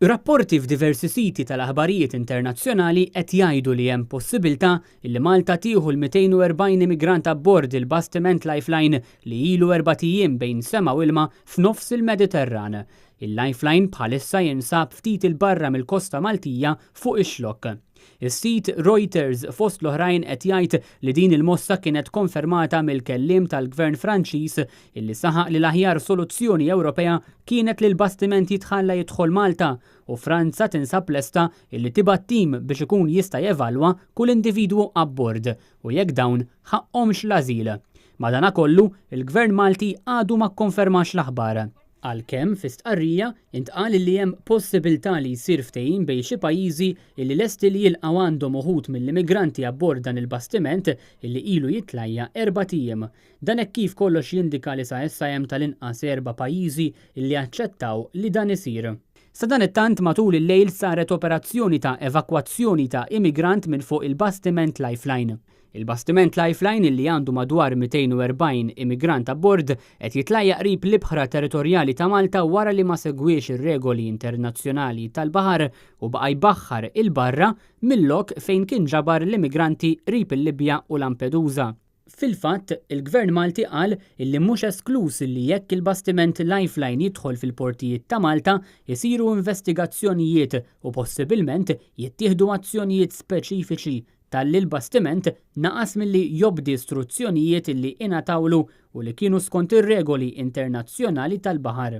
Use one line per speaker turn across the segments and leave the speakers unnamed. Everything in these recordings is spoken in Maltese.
Rapporti f'diversi siti tal-aħbarijiet internazzjonali qed jgħidu li hemm possibilità li Malta tieħu l-240 immigrant abbord il-bastiment Lifeline li ilu erbat ijiem bejn sema u ilma f'nofs il-Mediterran. Il-Lifeline bħalissa jinsab ftit 'il barra mill-kosta Maltija fuq ix-Xlokk. Is-sit Reuters fost l-oħrajn qed jgħid li din il-mossa kienet konfermata mill-kelliem tal-Gvern Franċiż illi saħaq li l-aħjar soluzzjoni Ewropea kienet li l-bastiment jitħalla jidħol Malta u Franza tinsab lesta illi tibgħat tim biex ikun jista' jevalwa kull individwu abbord u jekk dawn ħaqqhomx l-ażil. Madanakollu, il-Gvern Malti għadu ma kkonfermax l-aħbar. Għalkemm fi stqarrija intqal illi hemm possibiltà li jsir ftehim bejn xi pajjiżi illi lesti li jilqgħu għandhom uħud mill-immigranti abbord dan il-bastiment illi ilu jitlajja erbat ijiem. Dan hekk kif kollox jindika li sa issa hemm tal-inqas erba' pajjiżi illi aċċettaw li dan isir. Sadanittant matul il-lejl saret operazzjoni ta' evakwazzjoni ta' immigrant minn fuq il-bastiment Lifeline. Il-bastiment Lifeline illi għandu madwar 240 immigrant abbord qed jitlajja qrib l-ibħra territorjali ta' Malta wara li ma segwiex ir-regoli internazzjonali tal-baħar u baqa' jbaħħar 'il barra mil-lok fejn kien ġabar l-immigranti qrib il-Libja u Lampedusa. Fil-fatt, il-Gvern Malti qal illi mhux eskluż illi jekk il-bastiment Lifeline jidħol fil-portijiet ta' Malta, isiru investigazzjonijiet u possibilment jittieħdu azzjonijiet speċifiċi talli l-bastiment naqas milli jobdi struzzjonijiet illi ingħatawlu u li kienu skont ir-regoli internazzjonali tal-baħar.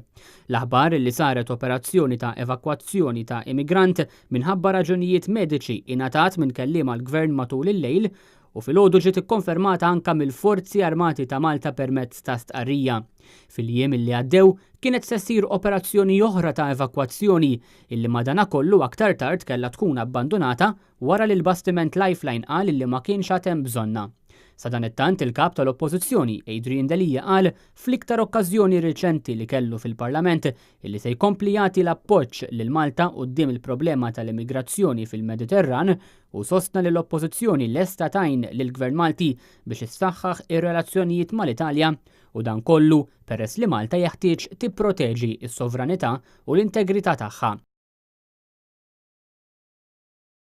L-aħbar li saret operazzjoni ta' evakwazzjoni ta' immigrant minħabba raġunijiet mediċi ingħatat minn kelliem għall-Gvern matul il-lejl u filgħodu ġiet ikkonfermata anka mill-Forzi Armati ta' Malta permezz ta' stqarrija. Fil-jiem illi għaddew kienet se ssir operazzjoni oħra ta' evakwazzjoni illi madanakollu aktar tard kellha tkun abbandunata wara li l-bastiment Lifeline qal illi ma kienx għad hemm bżonnha. Sadanittant il-Kap tal-Oppożizzjoni Adrian Delia qal fl-iktar okkażjoni riċenti li kellu fil-Parlament illi se jkompli jagħti l-appoġġ lil Malta quddiem il-problema tal-immigrazzjoni fil-Mediterran u sostna li l-Oppożizzjoni lesta tgħin lill-Gvern Malti biex issaħħaħ ir-relazzjonijiet mal-Italja u dan kollu peress li Malta jeħtieġ tipproteġi s-sovranità u l-integrità tagħha.